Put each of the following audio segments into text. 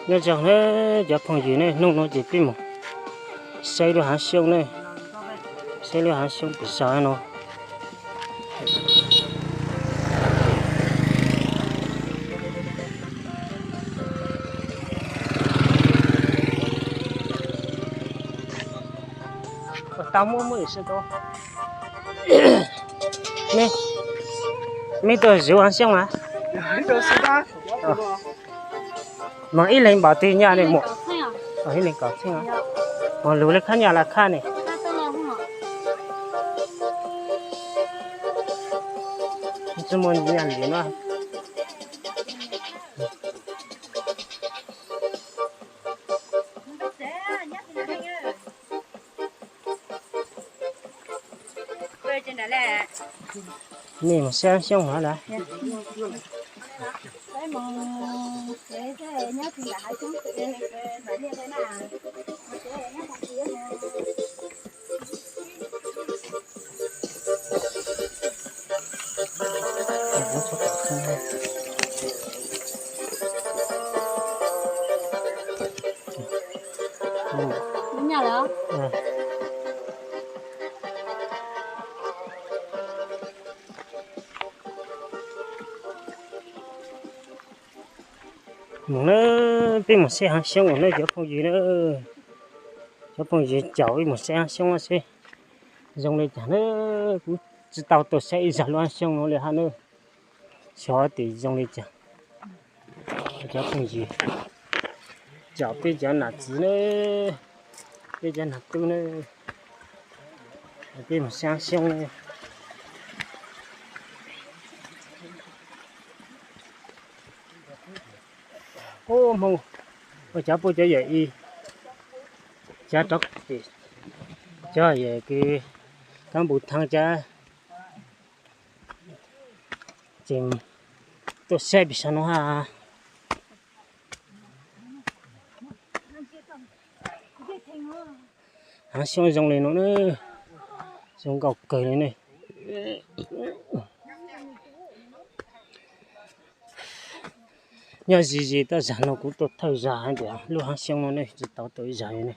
Nyob zoo na cov phooj ywg ne, hnub no ces peb mus saib lub hav xyoob ne, saib lub hav xyoob pem zog no. Tau muaj muaj ib sib tau. Mej tuaj zuv hav xyoob a? Mas ib leeg npaum twg nyaj ne muam? Ib leeg kaum txheej. Mas lug li khab nyaj los khab ne? Tsis muaj nyaj li no. Mej mus saib xyoob hov lawm. Mus na, peb mus saib hav xyoob na cov phooj ywg na. Cov phooj ywg caum peb mus saib hav xyoob seb zoo li cas na. Kuv tsis tau tuaj saib ib zag lub hav xyoob no li hab na. Xyov tias zoo li cas. Cov phooj ywg, caum peb cov nam txiv na, peb cov nam tub na, peb mus saib hav xyoob na. Ub, Hmoob, ua cov puj cov yawm i, cov rov, cov yawm kws kab npus thaab cov ces tuaj saib pem saum no hab. Hav xyoob zoo li no na, zoo nkauj kawg li ne. Nyob ze ze taj zag no kuv tuaj thawj zag hais tias lub hav xyoob no ne tsis tau tuaj ib zag li ne.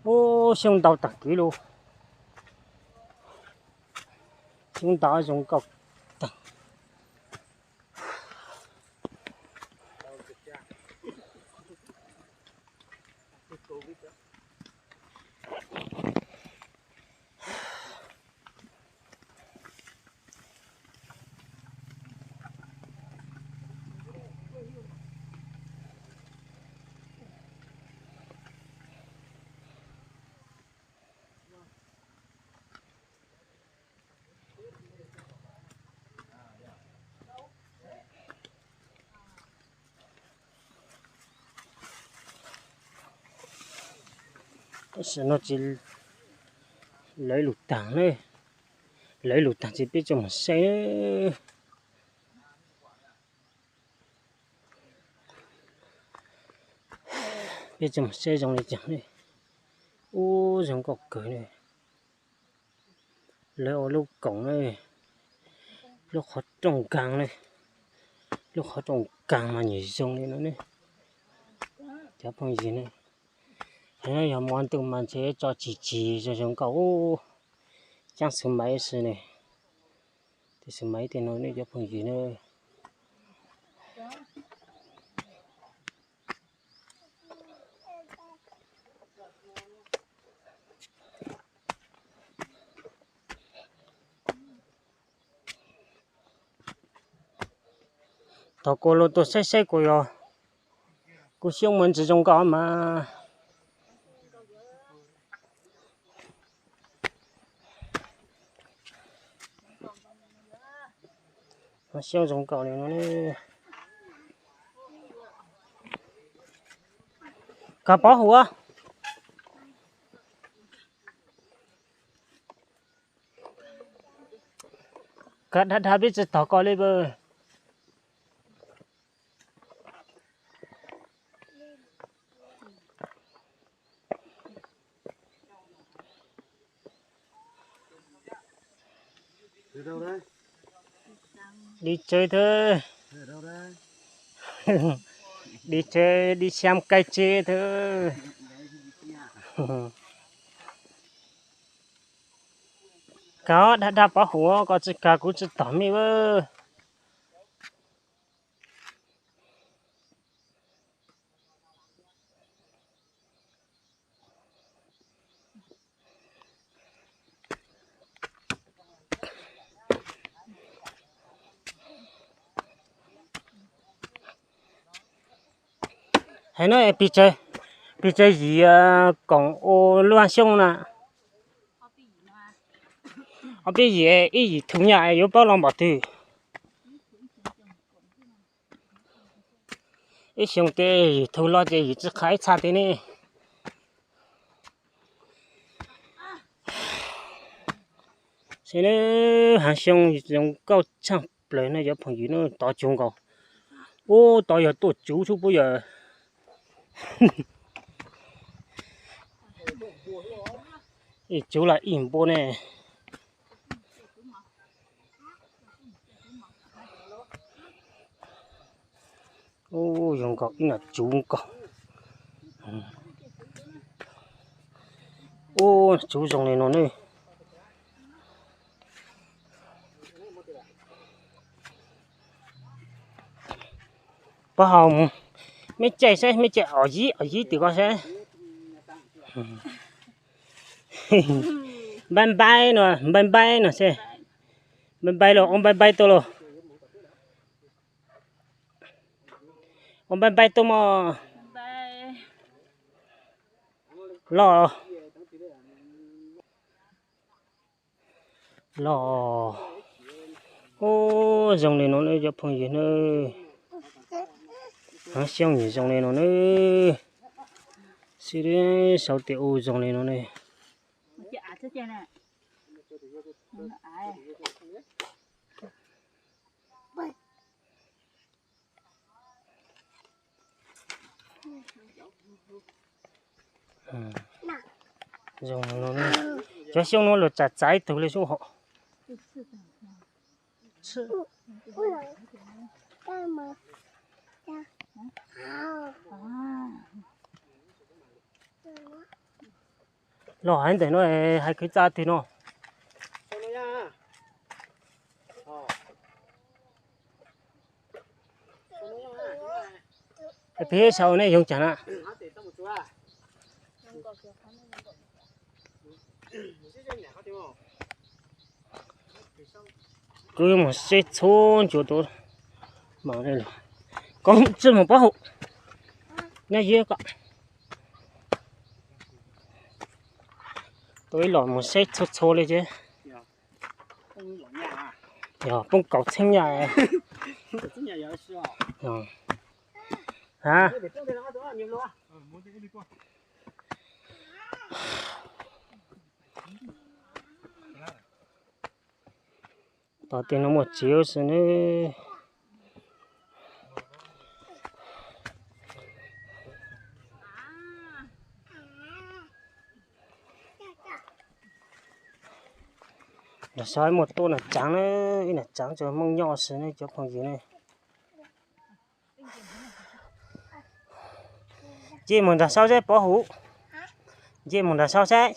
Ub, xyoob ntau tag kev lug. Xyoob ntau zoo nkauj tag. Tam sim no ces lawv lug taag ne, lawv lug taag ces peb tsoom moog saib. Peb tsoom moog saib zoo li cas ne. Ub, zoo nkauj kawg ne. Lawv ua lub koom ne, lub qhov rooj nkaag ne, lub qhov rooj nkaag mas nyuam zoo li no ne. Cov phooj ywg ne, yog muaj ntuj mas ntshe tso tsig tsig zoo zoo nkauj ub. Caab xwb maiv xwb ne, tes xwb maiv tej no ne cov phooj ywg ne. Thaum kuv lug tuaj saib saib kuv yog kuv xyoob mas ntsis zoo nkauj mas. Xyoob zoo nkauj li no. Koj pov hu, koj dhia dhia peb tsi tog koj li pab. Đi chơi thôi. Đi chơi, đi xem cây tre thôi. Koj dag dag pov hum, koj tsis kag kuv tsis tom mej a. Hais no, pis tsawg yim koom ua luaj xyoo na? Ob peb yim, ib yim thu nyaj yuav paub los npaum twg. Ib xyoo tej yim thu loj ces yim tsi qha ib txha tej ne. Saib ne, hav xyoo zoo nkauj tshaj plaws no cov phooj ywg na, tov tsuv nkaus. Ub, tov yog tuaj tsuv xwb puab yawg. Ib tsuv los ib npua ne. Ub, zoo nkaus ib nom tsuv nkaus. Ub, tsuv zoo li no ne. Pab hau, mej caij saib, mej caij om yib om yib tim ko saib. Npaib npaib no, npaib npaib no saib. Npaib npaib los, ua npaib npaib tuaj los. Ua npaib npaib tuaj mog. Los. Los. Ub, zoo li no ne cov phooj ywg na. Hav xyoo zoo li no ne. Xib sau tias ub zoo li no ne. Zoo no, cov xyoob no luag tsam txav ib tug li xwb hos. Los hais ntawm no, hais kwv txaj twg no. Peb sau nej yoog cas na. Kuv mus saib txhua ncua tus. Koj tsis mus pab hauv. Nyob ywg koj. Tus ib los mus saib txhua txhua li ces. Yog poob kaum txheeb nyaj. Ha. Tom tej no muaj tsev xwb ne. Nram saud muaj tuaj nam tsaav na, ib nam tsaav tso Hmoob nyob xwb ne cov phooj ywg ne. Nce mus nram saud saib pov hum. Nce mus nram saud saib.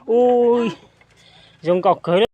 Ui, zoo nkauj kawg.